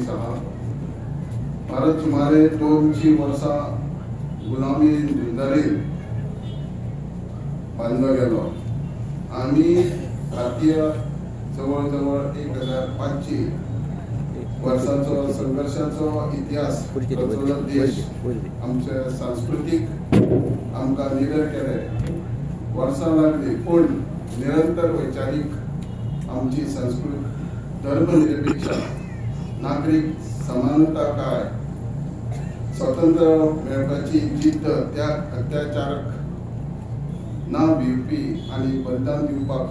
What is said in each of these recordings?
दीस आहा। भारत सुमारे 200 वर्सां गुलामी झुंजारीन बांदलो गेलो। आमी भारतीय जवळ जवळ 1500 वर्सांचो संघर्षाचो इतिहास रचलो देश। आमचे सांस्कृतीक आमकां निडर केले, वर्सां लागली, पूण निरंतर वैचारीक आमची संस्कृत धर्मनिरपेक्षा, नागरीक समानता काय स्वतंत्र मेळपाची जिद्द, त्या अत्याचारक ना भिवपी आनी बलिदान दिवपाक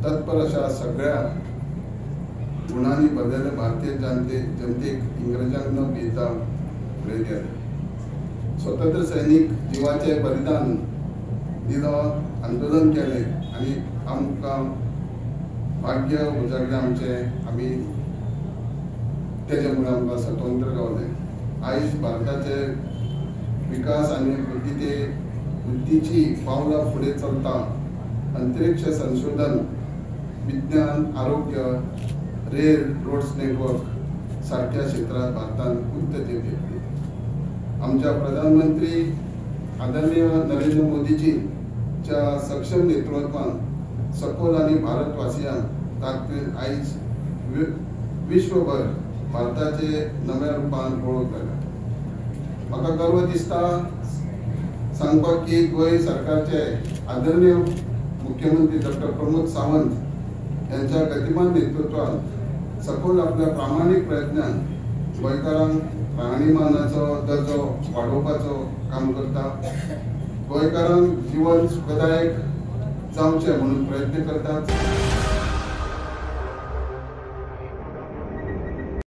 तत्पर अशा सगळ्या गुणांनी भरलेले भारतीय जनतेक इंग्रजांक न भियेता फुडें गेले। स्वतंत्र सैनीक जिवाचे बलिदान दिलो, आंदोलन केलें आनी आमकां भाग्य उजागलें आमचें, आमी तेजे मुळे आमकां स्वतंत्र गावलें। आयज भारताचे विकास आनी वृद्धीची पावलां फुडें चलता। अंतरिक्ष संशोधन, विज्ञान, आरोग्य, रेल, रोड्स नेटवर्क सारक्या क्षेत्रात भारतान उच्च झेप घेतली। आमच्या प्रधानमंत्री आदरणीय नरेंद्र मोदीजीच्या सक्षम नेतृत्वान सखोल आनी भारतवासियांक ताकदीन आयज विश्वभर भारताचे नव्या रुपान वळख जाल्या। म्हाका गर्व दिसता सांगपाक की गोंय सरकारचे आदरणीय मुख्यमंत्री डॉक्टर प्रमोद सावंत यांच्या गतिमान नेतृत्वान सखोल आपल्या प्रामाणीक प्रयत्नान गोंयकारांक राहणीमानाचो दर्जो वाडोवपाचो काम करता। गोंयकारांक जीवन सुखदायक जावचें म्हणून प्रयत्न करतात।